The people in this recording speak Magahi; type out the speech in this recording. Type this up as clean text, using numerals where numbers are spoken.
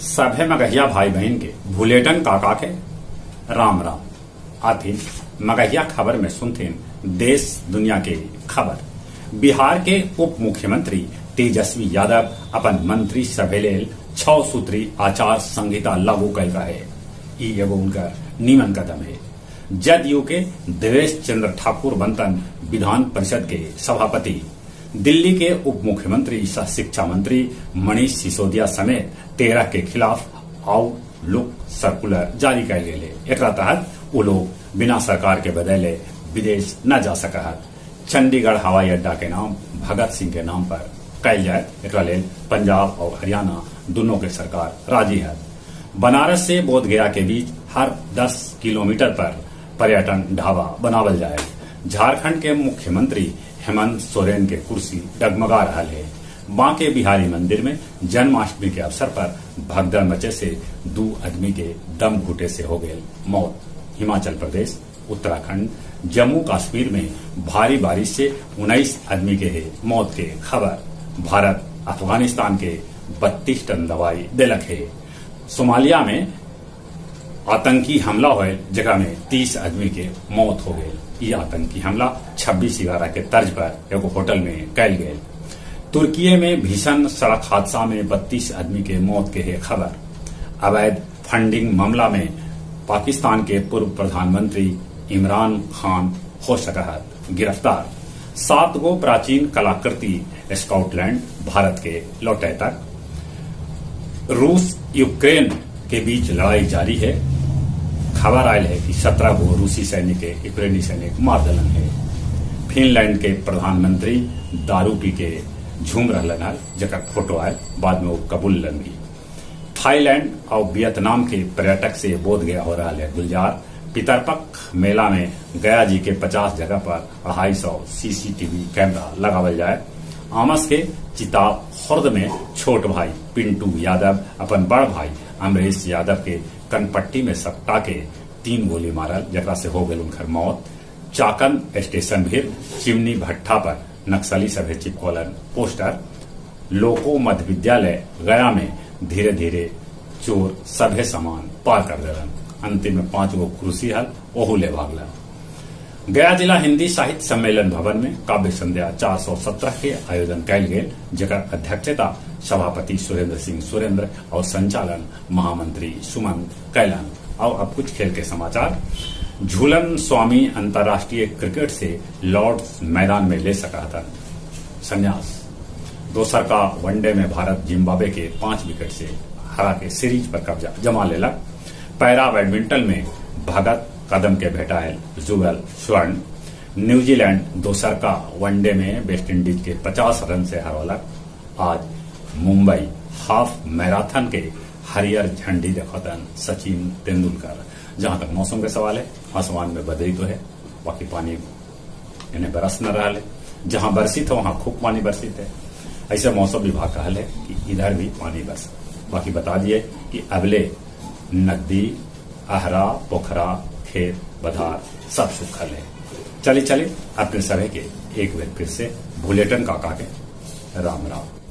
सभे मगहिया भाई बहिन के भुलेटन काका के राम राम। आथिन मगहिया खबर में सुनथिन देश दुनिया के खबर। बिहार के उप मुख्यमंत्री तेजस्वी यादव अपन मंत्री सभे लेल 6 सूत्री आचार संहिता लागू कैलका हे। ई एगो उनकर नीमन कदम है। जदयू के देवेश चंद्र ठाकुर बनतन विधान परिषद के सभापति। दिल्ली के उप मुख्यमंत्री सह शिक्षा मंत्री मनीष सिसोदिया समेत 13 के खिलाफ आउटलुक सर्कुलर जारी कैल गेल हे। एकरा तहत उ लोग बिना सरकार के बदले विदेश न जा सकऽ हथ। चंडीगढ़ हवाई अड्डा के नाम भगत सिंह के नाम पर कैल जाए, एकरा लेल पंजाब और हरियाणा दोनों के सरकार राजी है। बनारस से बोधगया के बीच हर 10 किलोमीटर पर पर्यटन ढाबा बनावल जाए। झारखंड के मुख्यमंत्री हेमंत सोरेन के कुर्सी डगमगा रहा है। बांके बिहारी मंदिर में जन्माष्टमी के अवसर पर भगदड़ मचे से 2 आदमी के दम घुटे से हो गए मौत। हिमाचल प्रदेश, उत्तराखंड, जम्मू कश्मीर में भारी बारिश से 19 आदमी के है मौत के खबर। भारत अफगानिस्तान के 32 टन दवाई देलक है। सोमालिया में आतंकी हमला होए जगह में 30 आदमी के मौत हो गए। ये आतंकी हमला 26/11 के तर्ज पर एगो होटल में कैल गए। तुर्की में भीषण सड़क हादसा में 32 आदमी के मौत के है खबर। अवैध फंडिंग मामला में पाकिस्तान के पूर्व प्रधानमंत्री इमरान खान हो सकत गिरफ्तार। 7 गो प्राचीन कलाकृति स्कॉटलैंड भारत के लौटे तक। रूस यूक्रेन के बीच लड़ाई जारी है। खबर आयल है कि 17 गो रूसी सैनिक के यूक्रेनी सैनिक मार दलन है। फिनलैंड के प्रधानमंत्री दारू पी के झूम रहलन हल, जकर फोटो आयल, बाद में वो कबूल लन भी। थाईलैंड और वियतनाम के पर्यटक से बोध गया हो रहा है गुलजार। पितरपक्ष मेला में गया जी के 50 जगह पर 250 सीसीटीवी कैमरा लगावल जाए। आमस के चिता खुर्द में छोट भाई पिंटू यादव अपन बड़ भाई अमरीश यादव के कनपट्टी में सपटा के 3 गोली मारल, जकरा से हो गई उनकर मौत। चाकन स्टेशन भी चिमनी भट्ठा पर नक्सली सभे चिपकौलन पोस्टर। लोको मध्य विद्यालय गया में धीरे धीरे चोर सभे सामान पार कर देलन। अंतिम में 5 गो कुर्सी हल ओहू ले भागलन। गया जिला हिंदी साहित्य सम्मेलन भवन में काव्य संध्या 417 के आयोजन कैल गेल, जकर अध्यक्षता सभापति सुरेंद्र सिंह सुरेंद्र और संचालन महामंत्री सुमन कैलन। और अब कुछ खेल के समाचार। झूलन स्वामी अंतर्राष्ट्रीय क्रिकेट से लॉर्ड्स मैदान में ले सका था संन्यास। दोसर का वनडे में भारत जिम्बाब्वे के 5 विकेट से हरा के सीरीज पर कब्जा जमा लेलक। पैरा बैडमिंटन में भगत कदम के भेटायल जुगल स्वर्ण। न्यूजीलैंड दोसर का वनडे में वेस्टइंडीज के 50 रन से हरौलक। आज मुंबई हाफ मैराथन के हरियर झंडी देखौतन सचिन तेंदुलकर। जहां तक मौसम के सवाल है, आसमान में बदरी तो है, बाकी पानी इन्हें बरस न रहा है। जहां बरसित हो वहां खूब पानी बरसित है। ऐसे मौसम विभाग कहल है कि इधर भी पानी बरस। बाकी बता दिए कि अगले नदी, अहरा, पोखरा, खेत बधार सब सूखल है। चले चले अपने सभी के एक बार फिर से भुलेटन काका के राम राम।